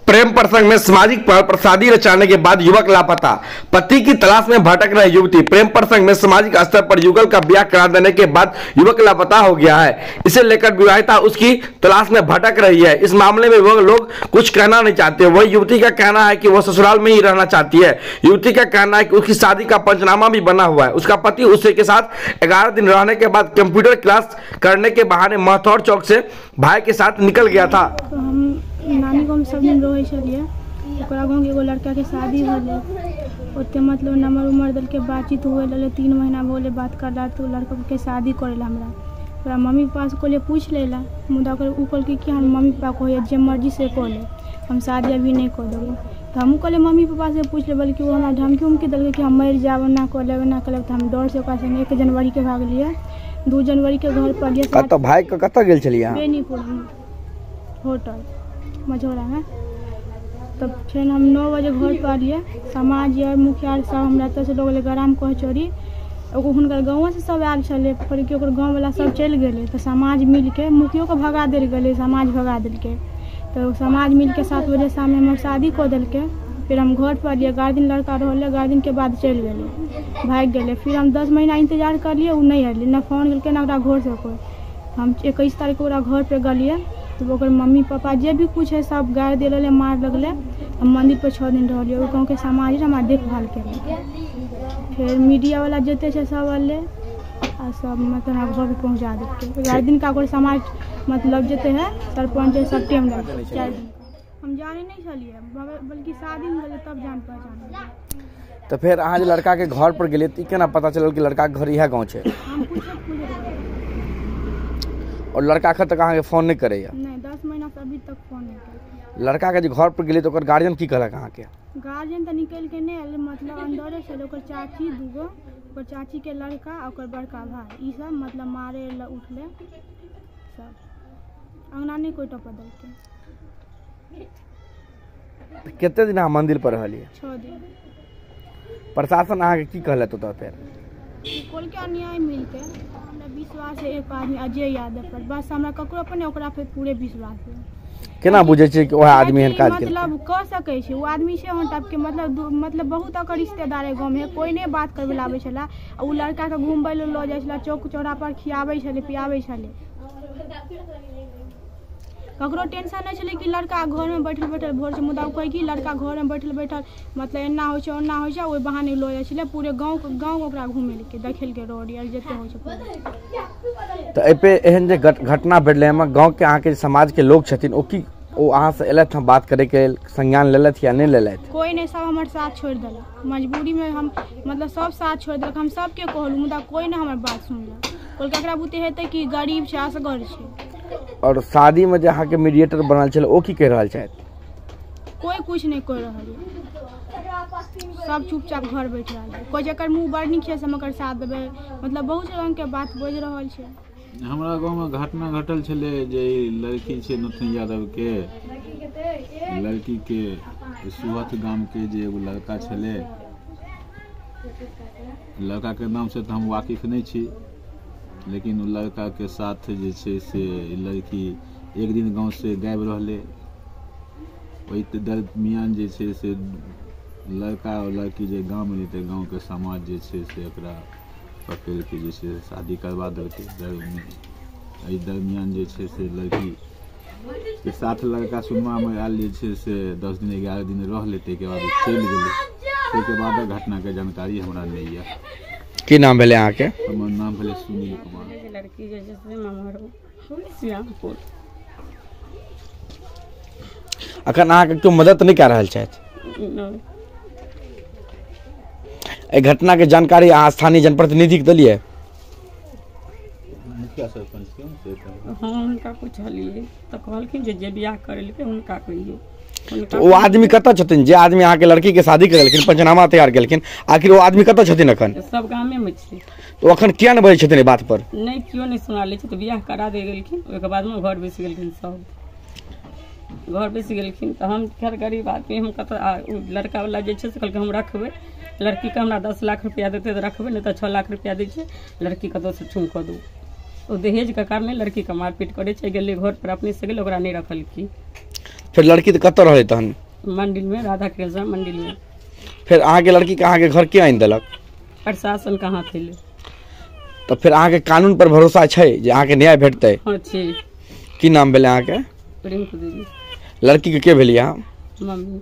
प्रेम प्रसंग में सामाजिक पहल पर शादी रचाने के बाद युवक लापता, पति की तलाश में भटक रही युवती। प्रेम प्रसंग में सामाजिक स्तर पर युगल का ब्याह करा देने के बाद युवक लापता हो गया है। इसे लेकर विवाहिता उसकी तलाश में भटक रही है। इस मामले में वह लोग कुछ कहना नहीं चाहते। वही युवती का कहना है कि वह ससुराल में ही रहना चाहती है। युवती का कहना है कि उसकी शादी का पंचनामा भी बना हुआ है। उसका पति उसे के साथ 11 दिन रहने के बाद कंप्यूटर क्लास करने के बहाने महथौर चौक से भाई के साथ निकल गया था। तो हम नानी गाँव सब दिन रहै छलियै, ओकरा गाँवके एगो लड़काके शादी भेलै, ओते मतलब नंबर उमर देलकै, बातचीत हुए लगलै, 3 महीना हो गेलै बात करला, तऽ लड़काके शादी करै लए हमरा ओकरा मम्मी पापा से कहलियै पूछि लै लए, मुदा ओकर ओ कहलकै कि हम मम्मी पापा कहैया जे मर्जी से कऽ ले, हम शादी अभी नहि कऽ देबै। तऽ हमहूँ कहलियै मम्मी पापा से पूछि ले, बल्कि ओ हमरा धमकी उमकी देलकै कि हम मरि जायब, एना कऽ लेब, एना कऽ लेब। तऽ हम डरसँ ओकरा संगे 1 जनवरीके भागलियै, 2 जनवरीके घर पर एलियै। कतऽ भागि कऽ कतऽ गेल छलियै अहाँ? बेनीपुरमे होटल मझौरामे। तब फेर हम 9 बजे घर पर एलियै, समाज आर मुखिया सब हमरा एतऽसँ लऽ गेलै ग्राम कचहरी। एगो हुनकर गाँवोसँ सब आयल छलै, पर कि ओकर गाँववला सब चलि गेलै, तऽ समाज मिलके मुखियोके भगा देल गेलै, समाज भगा देलकै। तऽ समाज मिलके 7 बजे शाममे हमर शादी कऽ देलकै। फेर हम घर पर एलियै, 11 दिन लड़का रहलै, 11 दिनके बाद चलि गेलै, भागि गेलै। फिर हम 10 महीना इंतजार करलियै, ओ नहि एलै, नहि फोन केलकै, नहि ओकरा घरसँ कोइ। हम 21 तारीख ओकरा घर पर गेलियै, तऽ ओकर मम्मी पापा जे भी कुछ है सब गारि दिअ लगलै, मार लगलै। हम मंदिर पर 6 दिन रहलियै, ओहि गाँवके समाज हमरा देखभाल केलकै। फेर मीडियावला जते छै सब एलै आ सब मतलब हमरा घर पर पहुँचा देलकै। 11 दिन का ओकर समाज मतलब जते है सरपंच है सब टेम लगलै 4 दिन। हम जानै नहि छलियै, बल्कि शादी मे गेलै तब जान पहचान। तऽ फेर अहाँ जे लड़का के घर पर गेलियै तऽ ई केना पता चलल कि लड़का के घर इएह गाँव छै? हम पूछैत पूछैत और लड़का एखन तक अहाँके फोन नहि करैया? नहि, 10 महीना से अभी तक फोन नहि केलकै। लड़का के जे घर पर गेलियै तऽ ओकर गार्जियन की कहलक अहाँके? गार्जियन तऽ निकलि के नहि एलै, मतलब अन्दरे छलै। ओकर चाची दूगो, ओकर चाचीके लड़का आ ओकर बड़का भाय, ई सब मतलब मारे लए उठलै, सब अंगना नहि कोइ टपऽ देलकै। तऽ कते दिन अहाँ मंदिर पर रहलियै? 6 दिन। प्रशासन अहाँके की कहलथि ओतऽ फेर? कहलकै अन्याय मिलतै। हमरा विश्वास है एक आदमी अजय यादव पर, बस हमरा ककरो पर नहि, ओकरा पर पूरे विश्वास है। केना बुझै छियै कि वएह आदमी एहन काज केलकै? मतलब कऽ सकै छै, ओ आदमी छै ओहन टाइपके, मतलब बहुत ओकर रिश्तेदार है गाँवमे, कोइ नहि बात करबै लए आबै छलै। आ ओ लड़काके घुमबै लए लऽ जाइ छलै, चौक चौरा पर खियाबै छलै पियाबै छलै, ककरो टेंशन नहि छलै कि लड़का घरमे बैठल बैठल भोर छै। मुदा ओ कहै कि लड़का घरमे बैठल बैठल मतलब एना होइ छै ओना होइ छै, ओहि बहाने लऽ जाइ छलै पूरे गाँव गाँव ओकरा घुमेलकै देखेलकै, रोड आर जते होइ छै। तऽ एहि पे एहन जे घटना भेलै, एहिमे गाँवके अहाँके समाजके लोक छथिन, ओ की ओ अहाँसँ एलथि हँ बात करैके लेल, संज्ञान लेलथि या नहि लेलथि? कोइ नहि, सब हमर साथ छोड़ि देलक। मजबूरीमे हम मतलब सब साथ छोड़ि देलक। हम सबके कहलहुँ, मुदा कोइ नहि हमर बात सुनलक। कहलकै एकरा बुते हेतै कि गरीब छै असगर छै। और शादीमे जे अहाँके मीडिएटर बनल छलै ओ की कहि रहल छथि? कोइ कुछ नहि कहि रहल यऽ, सब चुपचाप घर बैठ रहल छै। कोइ जकर मुँह बड़ नीक छै से हम ओकर साथ देबै, मतलब बहुत रङ्गके बात बाजि रहल छै। हमरा गाँवमे घटना घटल छलै जे ई लड़की छै नथुन यादवके लड़कीके सुहथ गामके जे एगो लड़का छलै, लड़काके नामसँ तऽ हम वाकिफ नहि छी, लेकिन ओ लड़काके साथ जे छै से ई लड़की एक दिन गाँवसँ गायब रहलै। ओहि दरमियान जे छै से लड़का आओर लड़की जे गाँवमे एलै तऽ गाँवके समाज जे छै से एकरा पकड़िके जे छै से शादी करवा देलकै। एहि दरमियान जे छै से लड़की के साथ लड़का सुनबामे आयल जे छै से 10 दिन 11 दिन रहलै, ताहिके बाद चलि गेलै। ताहिके बादक घटनाके जानकारी हमरा नहि यऽ। की नाम भेलै अहाँके? हमर नाम भेलै सुनील कुमार। लड़की जे छै से ममहर श्यामपुर। अखन अहाँके केओ मदद नहि कए रहल छथि? नहि। एहि घटनाके जानकारी अहाँ स्थानीय जनप्रतिनिधिके देलियै? मुखिया सरपंचके। हँ, हुनका पुछलियै तऽ कहलखिन जे जे बियाह करेलकै हुनका कहियौ। तऽ ओ आदमी कतऽ छथिन जे आदमी अहाँके लड़कीके शादी करेलखिन, पंचनामा तैयार केलखिन, आखिर ओ आदमी कतऽ छथिन अखन? सब गामेमे छै। तऽ ओ अखन किया नहि बजै छथिन एहि बात पर? नहि, केओ नहि सुना लै छै। तऽ बियाह करा दे गेलखिन, ओहिके बादमे घर बैसि गेलखिन, सब घर बैसि गेलखिन। तऽ हम खैर गरीब आदमी, हम कतऽ? आ ओ लड़कावला जे छै से कहलकै हम रखबै लड़कीके, हमरा 10 लाख रुपैआ देतै तऽ रखबै, नहि तऽ 6 लाख रुपैआ दै छै, लड़की कतौसँ छूम कऽ दू। ओ दहेजके कारणे लड़कीके मारपीट करै छै। गेलै घर पर अपनेसँ गेलै, ओकरा नहि रखलखिन। फेर लड़की तऽ कतऽ रहलै तहन? मंदिर में, राधा कृष्ण मंदिर में। फेर अहाँके लड़की के अहाँके घर के आनि देलक? प्रशासन कहाँ थैले। तऽ फेर अहाँके कानून पर भरोसा छै जे अहाँके न्याय भेटतै? हाँ छै। की नाम भेलै अहाँके? रिंकू दीदी। लड़की के के भेलियै अहाँ? मम्मी।